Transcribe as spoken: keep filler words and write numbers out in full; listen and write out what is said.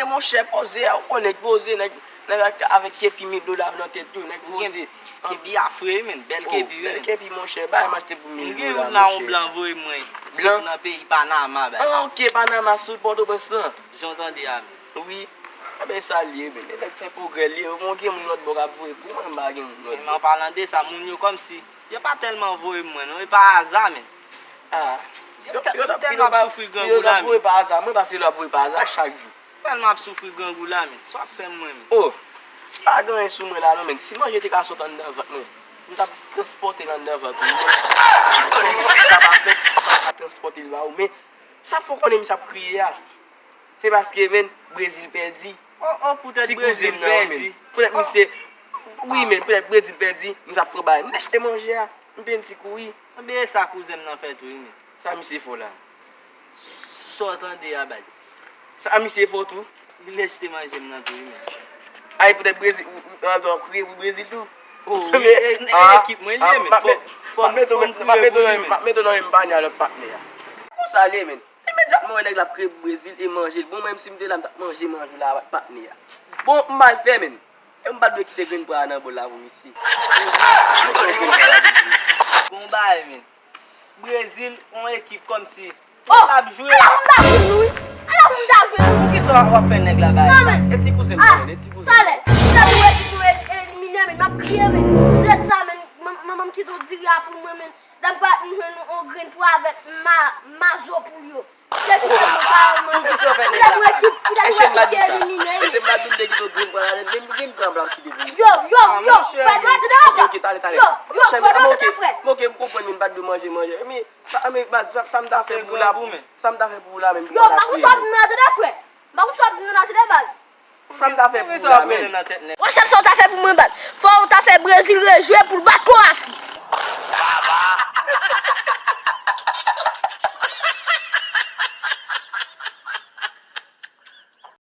Monchè, poze a, ou konnen poze, nèg, nèg ak, avèk kepi mil dola nan tèt tou, nèg poze. Kepi a fre wi, men. Bèl kepi wi, men. Bèl kepi, monchè, bay m achte pou mil dola, monchè. M gen youn la, yon blan voye mwen. Blan? Sot nan peyi Panama, bay. Ah, ok, Panama, sot Pòtoprens lan. Jan w tande a, men. Wi. Enben, sa l ye, men. Nèg fè pwogrè, l ye. Mwen gen moun lòt bò k ap voye pou mwen, m pa gen moun lòt bò. Men an palan de sa, moun yo kòmsi, yo pa tèlman voye mwen, non. E pa aza, men. Ah. Yo tèlman ap soufri grangou la, men. Yo t ap voye pa aza, mwen pase lè ap voye pa aza chak jou. Tèlman ap soufri grangou la, men. Sa w ap fè mwen, men. Oh, pa gen anyen sou mwen la, non, men. Si manje te ka sot anndan vant mwen, m t ap transpòte l anndan vant ou, men sa pa fèt, m pa ka transpòte l ba ou, men sa fò konnen misye ap kriye a. Se paske, men, Brezil pèdi. Oh, oh, poutèt Brezil pèdi. Poutèt misye, wi, men, poutèt Brezil pèdi, misye ap pran bagay. M achte manje a, m peye ti kou, wi. Enben, e sa kouzen m nan fè tou, wi, men. Sa misye fè w la? Sa w tande a, baz? Sa misye fè w tou? Li achte manje m nan tou, wi, men. Ay, poutèt Brezil, ou, ou, ou, ou kriye pou Brezil tou? Oh, men, e, e, ah, ekip mwen li ye, men. Fò, fò, fò m kriye pou li, men. M ap mete w nan menm panye a lòt patnè a. Konsa l ye, men. Imedyatman, wè nèg la ap kriye pou Brezil e manje l. Bon, mwen menm, si m te la, m t ap manje manje w la avèk patnè a. Bon, m mal fè, men. E m pa t dwe kite grenn pwa a nan bòl la pou misye. Bon bagay, men. Brezil, yon ekip kòmsi. Oh! L ap jwe. Ala moun ta jwe nou, wi. Ala moun ta jwe nou. Poukisa w ap fè nèg la bagay sa? Non, men. E ti kouzen m nan, men. E ti kouzen m. Talè. Talè, ou ekip nou e-, elimine, men. M ap kriye, men. Lè sa, men, man-, manman m kite w diri a pou mwen, men. Dam pa t jwenn yon grenn pwa avèk ma-, mazo pou l yo. Se ki fè mwen pa wè mwen. Poukisa w fè nèg la sa? Poutèt ou ekip, poutèt ou ekip ki elimine, wi. Mesye m pa t vin te kite w grenn pwa la, menm grenn pwa m p ap kite pou misye. Yo, yo, yo, fè dwèt de frè. Ok, ok, talè, talè. Yo, yo, fè dwèt de frè. Ok, m konprann, men m pa t dwe manje, manje. Men, sa, men, baz, sa, sa m ta fè pou ou la, sa m ta fè pou ou la, menm. Yo, m pa konn sa w ap di nan tande, frè. M pa konn sa w ap di nan tande, baz. Sa m ta fè pou ou la, men. Wè, sa w ta fè pou mwen, baz. Fò w ta fè Brezil rejwe pou l bat Kowasi.